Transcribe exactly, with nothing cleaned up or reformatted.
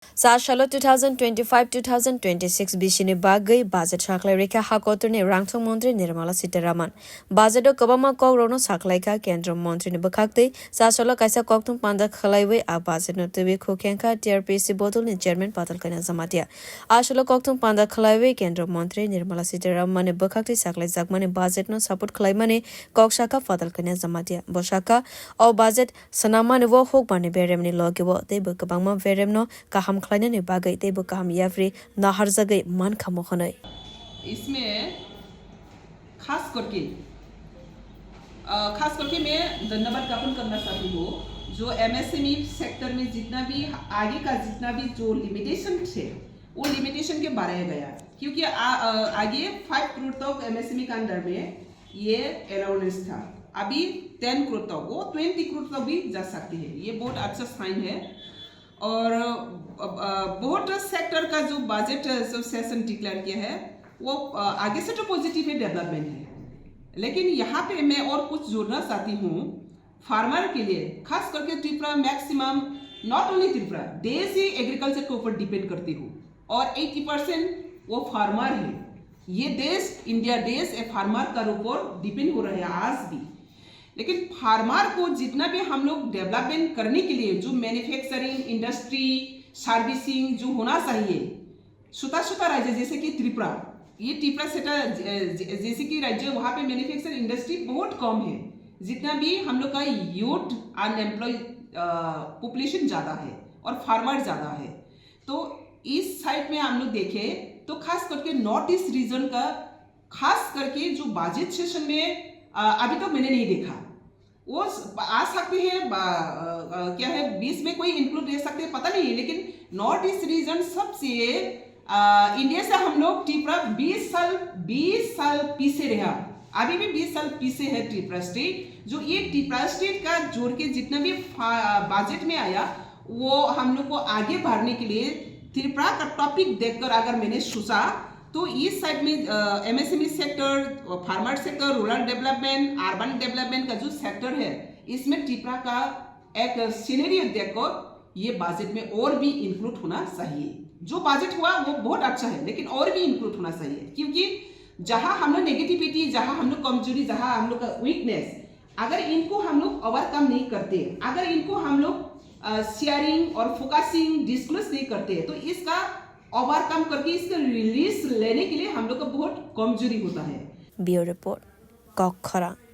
Sa salo two thousand twenty-five two thousand twenty-six bisini bagwi budget sakhlai rikha ha kotorni rangthong montri Nirmala Sitharaman. Budget o kwbangma kokrokno sakhlaikha kendro montrini bwkhaktwi. Sa salo kaisa kokthum panda khlaiwi a budget no twiwi khukhenkha T R P C bodolni chairman Patal Kanya Jamatia. A salo kokthum panda khlaiwi kendro montri Nirmala Sitharaman ni bwkhaktwi sakhlaijakmani budget no support khlaimani kok sakha Patal Kanya Jamatia. Bo sakha, o budget swnammani o hukmani beremni logi o teibo kwbangma beremno kaham khlainani bagwi teibo kaham yapri naharjagwi mankha mo hwnwi. इसमें खास करके, अ, खास करके मैं धन्यवाद ज्ञापन करना चाहती हूँ जो एमएसएमई सेक्टर में जितना भी आगे का जितना भी जो लिमिटेशन थे, वो लिमिटेशन के बढ़ाया गया, क्योंकि आ, अ, आगे फाइव करोड़ तक एमएसएमई का अंडर में ये अलाउंस था, अभी टेन करोड़ तक, वो ट्वेंटी करोड़ तक भी जा सकती है। ये बहुत अच्छा साइन है। और, अ, अ, बहुत सेक्टर का जो बजट जो सेशन डिक्लेयर किया है, वो, अ, आगे से तो पॉजिटिव है, डेवलपमेंट है, लेकिन यहाँ पे मैं और कुछ जोड़ना चाहती हूँ। फार्मर के लिए, खास करके Tripura, maximum, not only Tripura, देश ही एग्रीकल्चर के ऊपर डिपेंड करती हूँ और एटी परसेंट वो फार्मर है। ये देश, इंडिया देश, ए फार्मर का ऊपर डिपेंड हो रहा है आज भी। लेकिन फार्मर को जितना भी हम लोग डेवलपमेंट करने के लिए जो मैन्युफैक्चरिंग इंडस्ट्री, सर्विसिंग जो होना चाहिए, छोटा छोटा राज्य जैसे कि त्रिपुरा, ये त्रिपुरा सेटा ज-, ज-, जैसे कि राज्य, वहाँ पे मैन्युफैक्चर इंडस्ट्री बहुत कम है। जितना भी हम लोग का यूथ अनएम्प्लॉय पॉपुलेशन ज़्यादा है और फार्मर ज़्यादा है। तो इस साइड में हम लोग देखें तो खास करके नॉर्थ ईस्ट रीजन का खास करके जो बजट सेशन में, अ, अभी तो मैंने नहीं देखा। वो स-, आ सकते हैं, ब-, अ, अ, क्या है, बीस में कोई इंक्लूड रह सकते हैं, पता नहीं, लेकिन नॉर्थ ईस्ट रीजन सबसे, अ, इंडिया से हम लोग त्रिपुरा बीस साल, बीस साल पीछे रहा, अभी भी बीस साल पीछे है त्रिपुरा स्टेट। जो ये त्रिपुरा स्टेट का जोड़ के जितना भी फा-, बजट में आया, वो हम लोग को आगे बढ़ने के लिए त्रिपुरा का टॉपिक देखकर अगर मैंने सोचा, तो इस साइड में, अ, MSME sector, farmer sector, rural development, urban development का जो सेक्टर है, इसमें त्रिपुरा का एक सिनेरियो देखकर ये बजट में और भी इंक्लूड होना चाहिए। जो बजट हुआ, वो बहुत अच्छा है, लेकिन और भी इंक्लूड होना चाहिए, क्योंकि जहाँ हम लोग नेगेटिविटी, जहाँ हम लोग कमजोरी, जहाँ हम लोग का वीकनेस, अगर इनको हम लोग ओवरकम नहीं करते, अगर इनको हम लोग, अ, शेयरिंग और फोकसिंग, डिस्क्लोज नहीं करते, तो इसका ओवरकम करके इसका रिलीज लेने के लिए हम लोग का बहुत कमजोरी होता है। Bureau Report, Kokkhorang.